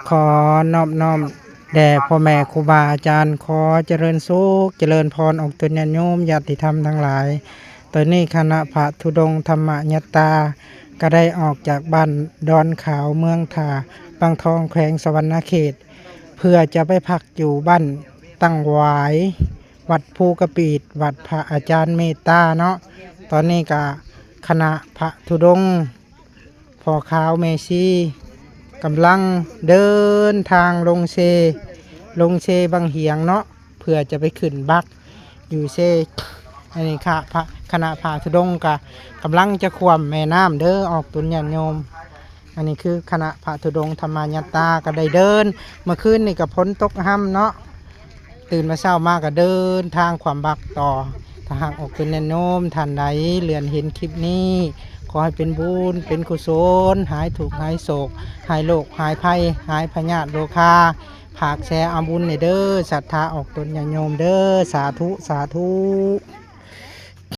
ຂໍນອບນ້ອມແດ່ພໍ່ແມ່ຄູບາອາຈານ, ຂໍຈະເລີນສຸກຈະເລີນພອນອອກຕົນຍາດໂຍມຍາດຕິທຳທັງຫຼາຍ. ຕອນນີ້ຄະນະພະທຸດົງທຳມະຍັດຕາ ກໍໄດ້ອອກຈາກບ້ານດອນຂາວ ເມືອງທ່າວັງທອງ ແຂວງສະຫວັນນະເຂດ ເພື່ອຈະໄປພັກຢູ່ບ້ານຕັ້ງຫວາຍ ວັດພູກະປີດ ວັດພະອາຈານເມດຕາເນາະ. ຕອນນີ້ກະຄະນະພະທຸດົງ ພໍ່ຂາວແມ່ຊີ ກຳລັງເດີນທາງລົງເຊ ລົງເຊບັງຫຽງເນາະ ເພື່ອຈະໄປຂຶ້ນບັກຢູ່ເຊ. ອັນນີ້ຄະ ພະ ຄະນະພະທຸດົງກະກຳລັງຈະຂ້ວາມແມ່ນ້ຳເດີ ອອກຕົນຍາດໂຍມ. ອັນນີ້ຄືຄະນະພະທຸດົງທຳມະຍັດຕາ ກໍໄດ້ເດີນ ເມື່ອຄືນນີ້ກໍຝົນຕົກຮຳເນາະ. ຕື່ນມາເຊົ້າມາກໍເດີນທາງຂວາມບັກຕໍ່. ຖ້າຫາກອອກຕົນຍາດໂຍມທ່ານໃດເລື່ອນເຫັນຄລິບນີ້ ຂໍໃຫ້ເປັນບຸນເປັນກຸສົນ ຫາຍທຸກຫາຍໂສກ ຫາຍໂລກຫາຍໄພ ຫາຍພະຍາດໂລຄາ. ຝາກແຊເອົາບຸນແດ່ເດີ ສັດທາອອກຕົນຍາດໂຍມເດີ. ສາທຸ ສາທຸ.